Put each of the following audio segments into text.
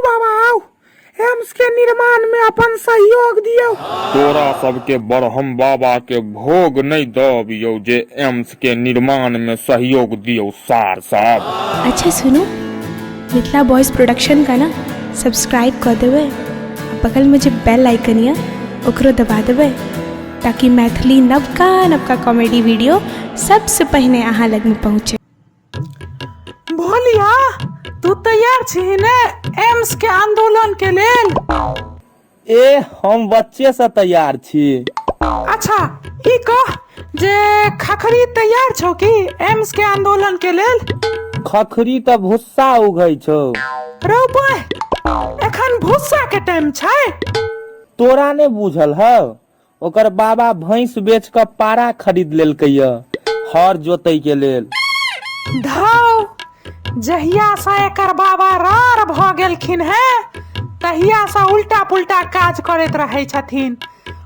बाबा आउ, एम्स के निर्माण में अपन सहयोग दियौ। तोरा सबके बरहम बाबा के भोग नहि दबियौ जे एम्स के निर्माण में सहयोग दियौ सार सब। अच्छा सुनू, मिथिला बॉयज प्रोडक्शन का ना सब्सक्राइब कऽ देबै आ बगलमे जे बेल आइकन यऽ ओकरो दबा देबै ताकि मैथिली नवका नवका कॉमेडी वीडियो सबसँ पहिने अहाँ लगमे पहुँचे। भोलिया, तू तैयार छी ने एम्स के आंदोलन के लेल? ए, हम बच्चे से तैयार छी। अच्छा ई कह जे खखरी तैयार छौ कि एम्स के आंदोलन के लेल? खखरी तऽ भुस्सा उघै छौ। रौ बॉय, एखन भुस्सा के टाइम छै? तोरा नहि बुझल हौ, ओकर बाबा भैंस बेच कऽ पारा खरीद लेलकै यऽ हर जोतै के लेल। धौ, जहिया से एकर बाबा रार भऽ गेलखिन हेँ तहिया से उल्टा पुल्टा काज करैत रहै छथिन।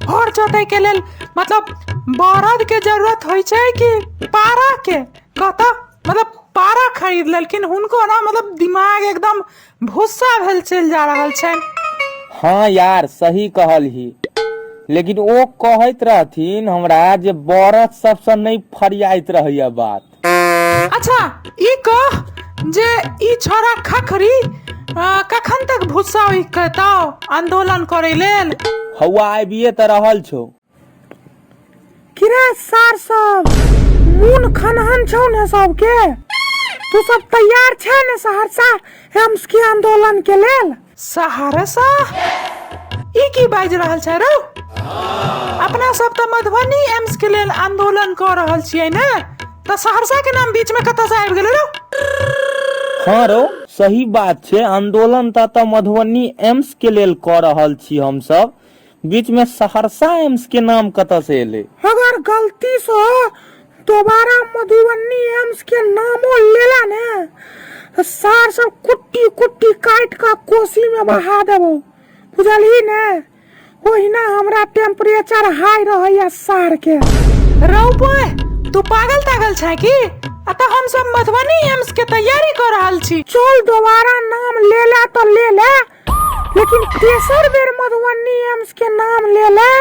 हर जोतै के लेल मतलब बरद के जरूरत होइ छै कि पारा के? कहता मतलब पारा खरीद लेलखिन हुनको ना, मतलब दिमाग एकदम भुस्सा भेल चलि जा रहल छनि। हाँ यार, सही कहलही, लेकिन ओ कहैत रहथिन हमरा जे बरद सबसँ नहि फरियाइत रहैया बात। अच्छा ई कह जे ई छोरा खखरी कखन तक भुस्सा उखतौ आंदोलन करै लेल? हौआ आबिये तऽ रहल छौ। किरे सार सब, मोन खनहन छौ ने सबके? तू सब तैयार छै ने सहरसा एम्स के आंदोलन के लेल? सहरसा? ई की बाजि रहल छै रौ? अपना सब तऽ मधुबनी एम्स के लेल आंदोलन कऽ रहल छियै ने, तऽ सहरसा के नाम बीच में कतऽ से आबि गेलै रौ? हाँ रौ, सही बात छै, आंदोलन तऽ मधुबनी एम्स के लेल कऽ रहल छी हमसब, बीच में सहरसा एम्स के नाम कतऽ से एलै? अगर गलती से दोबारा मधुबनी एम्स के नामो लेला ने तऽ सार सब कुट्टी कुट्टी काटि कऽ कोसी में बहा देबो, बुझलही ने? ओहिना हमरा टेम्परेचर हाई रहैया सार के। रौ बॉय, तू पागल तागल छै की? अतः हम सब मधुबनी एम्स के तैयारी कऽ रहल छी। चल दोबारा नाम ले ले तऽ ले ले, लेकिन तेसर बेर मधुबनी एम्स के नाम ले ले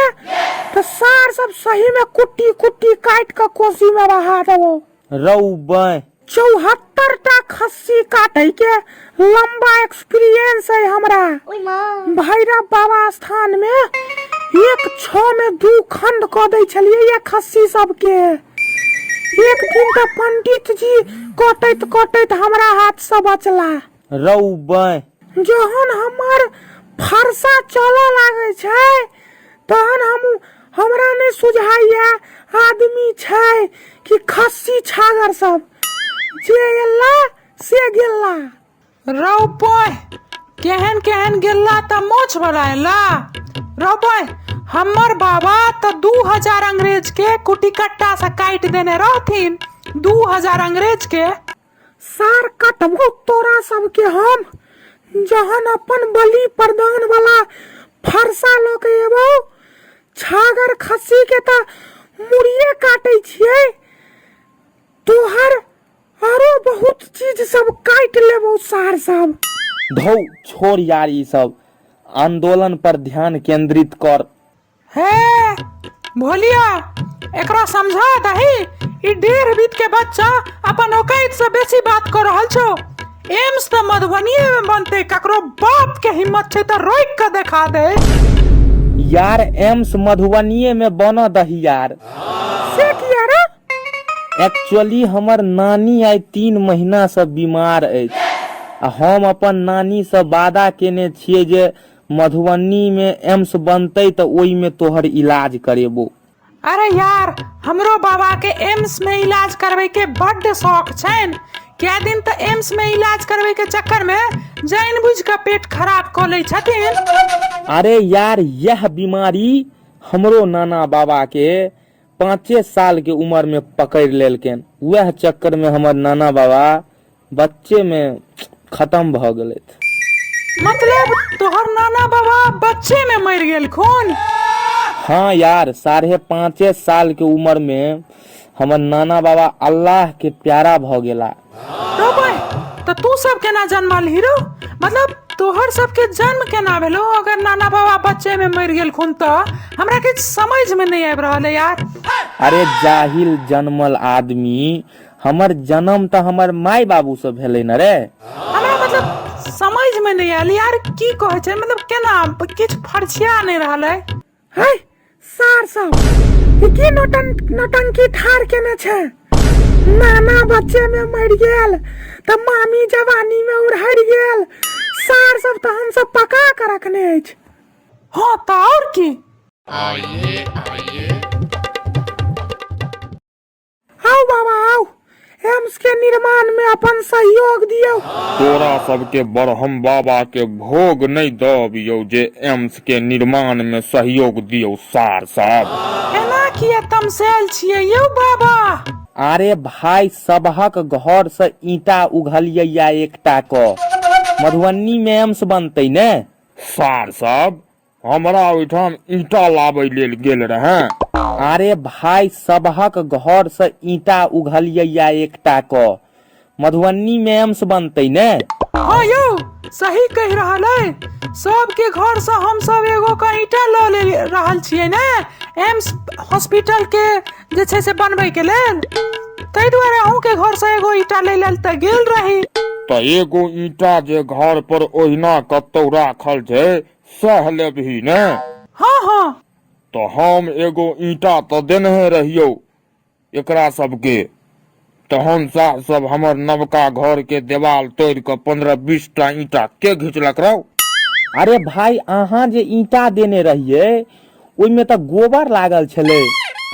तऽ सार सब सही में कुट्टी कुट्टी काटि कऽ कोसी में बहा देबो। रौ बॉय। 74 टा खस्सी काटै के लंबा एक्सपीरियंस है हमरा। भैरव बाबा स्थान में एक छह में 2 खंड कऽ दै छलियै ये खस्सी सबके। एक दिन तऽ पंडित जी कटैत कटैत हमरा हाथ से बचला। रौ बॉय। जहन हमर फरसा चलऽ लागै छै तहन हमरा नहि सुझाइया आदमी छै कि खस्सी छागर सब जे एला से गेला। रौ बॉय, केहन केहन गेला तऽ मोछ वाला एला। रौ बॉय, हमर बाबा तऽ 2000 अंग्रेज के कुटी कट्टा से काटि देने रहथिन, 2000 अंग्रेज के। सार कटबो तोरा सबके हम जहन अपन बलि प्रदान वाला फरसा लऽ के एबो। छागर खस्सी के तऽ मुड़िए काटै छियै, तोहर आरो बहुत चीज सब काटि लेबो सार सब। धौ छोड़ यार ई सब, आंदोलन पर ध्यान केंद्रित कर। हे भोलिया, एकरा समझा दही, ई 1.5 बीत के बच्चा अपन औकात से बेसी बात कर रहल छौ। एम्स तऽ मधुबनीये में बनते, ककरो बाप के हिम्मत छै तऽ रोक के देखा दे। यार एम्स मधुबनीये में बन दही यार। से किया रे? एक्चुअली हमर नानी आइ 3 महीना से बीमार अछि आ हम अपन नानी से वादा केने छियै जे मधुबनी में एम्स बनतै तऽ ओहि में तोहर इलाज करेबो। अरे यार, हमरो बाबा के एम्स में इलाज करबै के बड्ड शौक छनि। कै दिन तऽ एम्स में इलाज करबै के चक्कर में जानि बुझि कऽ पेट खराब कऽ लै छथिन। अरे यार, यह बीमारी हमरो नाना बाबा के 5 साल के उम्र में पकड़ लेलकनि। वएह चक्कर में हमर नाना बाबा बच्चे में खत्म भऽ गेलथि। मतलब तोहर नाना बाबा बच्चे में मरि गेलखुन? हाँ यार, 5.5 साल के उम्र में हमर नाना बाबा अल्लाह के प्यारा भऽ गेला। रौ भाई, तऽ तू सब केना जन्मल हीरो? मतलब तोहर सबके जन्म केना भेलो अगर नाना बाबा बच्चे में मरि गेलखुन तऽ हमरा किछु समझ में नहि आबि रहल है यार। अरे जाहिल जन्मल आदमी, हमर जन्म तऽ हमर माय बाबू से भेलै ने रे। हमरा मतलब समझ में नहि आयल यार, की कहै छै, मतलब केना किछु फरछिया नहि रहल है। है सार सब ई की नौटंकी ठार केने छै? नाना बच्चे में मरि गेल तऽ मामी जवानी में उड़हरि गेल। सार सब तऽ हम सब पका के रखने अछि। हाँ तऽ और की। आउ बाबा आउ, एम्स के निर्माण में अपन सहयोग दियौ। तोरा सबके बरहम बाबा के भोग नहि दऽ अबियौ जे एम्स के निर्माण में सहयोग दियौ सार सब। एना किया तमसायल छियै यौ बाबा? अरे भाई, सबहक घर से ईंटा उघलियै एकटा क, मधुबनी में एम्स बनतै ने। सार सब हमरा ओहिठाम ईंटा लाबै लेल गेल रहै। अरे भाई, सबहक घर से ईंटा उघलियै एकटा क, मधुबनी में एम्स बनतै ने। हाँ यौ, सही कहि रहल है। सबके घर से हम सब एगो का ईंटा लऽ ले रहल छियै ने एम्स हॉस्पिटल के जे छै से बनबै के लेल, ताहि दुआरे अहूँ के घर से एगो ईंटा लै लेल तऽ गेल रही। तऽ एगो ईंटा जे घर पर ओहिना कतौ राखल छै सएह लेबही ने? हाँ हाँ। तऽ हम एगो ईंटा तऽ देनहे रहियौ एकरा सबके, तहन सार सब हमर नवका घर के देवाल तोड़ि कऽ 15-20 टा ईंटा के घिचलक रौ? अरे भाई, अहाँ जे ईंटा देने रहियै ओहिमे तऽ गोबर लागल छलै,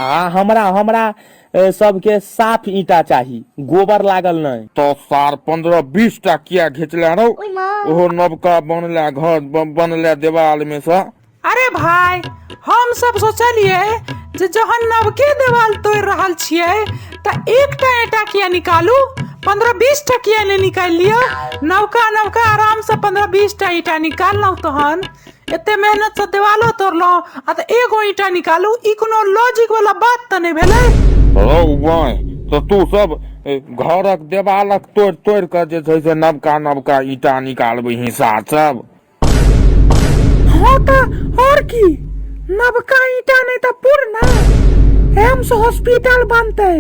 आ हमरा हमरा सबके साफ ईंटा चाही, गोबर लागल नहि। तऽ सार 15-20 टा किया घिचले रौ ओहो नवका बनले घर बनले देवाल में सँ? अरे भाई, हम सब सोचलिए जे जहन नवके देवाल तोड़ रहल छियै तऽ एकटा ईंटा किया निकालू, 15-20 टा किया नहि निकालि लिअ? नवका नवका आराम से 15-20 टा ईंटा निकाललहुँ, तहन एते मेहनत से देवालो तोड़लहुँ आ तऽ एगो ईंटा निकालू, ई कोनो लॉजिक वाला बात तऽ नहि भेलै। रौ बाँहि, तऽ तू सब घरक देवालक तोड़ि तोड़ि कऽ जे छै से नवका नवका ईंटा निकालबही सार सब? हाँ तऽ और की, नवका ईंटा नहि तऽ पुरना एम्स हॉस्पिटल बनतै,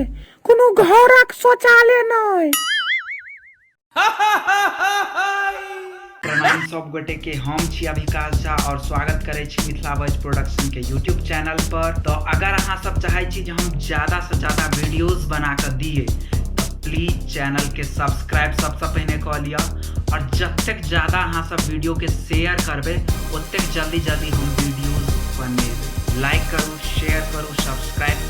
कोनो घरक शौचालय नहि। प्रणाम सब गोटे के, हम छी अभिकाश झा और स्वागत करै छी मिथिला वॉइस प्रोडक्शन के यूट्यूब चैनल पर। तो अगर अहाँ सब चाहै छी जे हम ज्यादा से ज्यादा वीडियोस बना के दिए तो प्लीज चैनल के सब्सक्राइब सबसे पहिने कऽ लिअ, और जतेक ज्यादा अहाँ सब वीडियो के शेयर करबै ओतेक जल्दी जल्दी हम वीडियोस बनेबै। लाइक करू, शेयर करू, सब्सक्राइब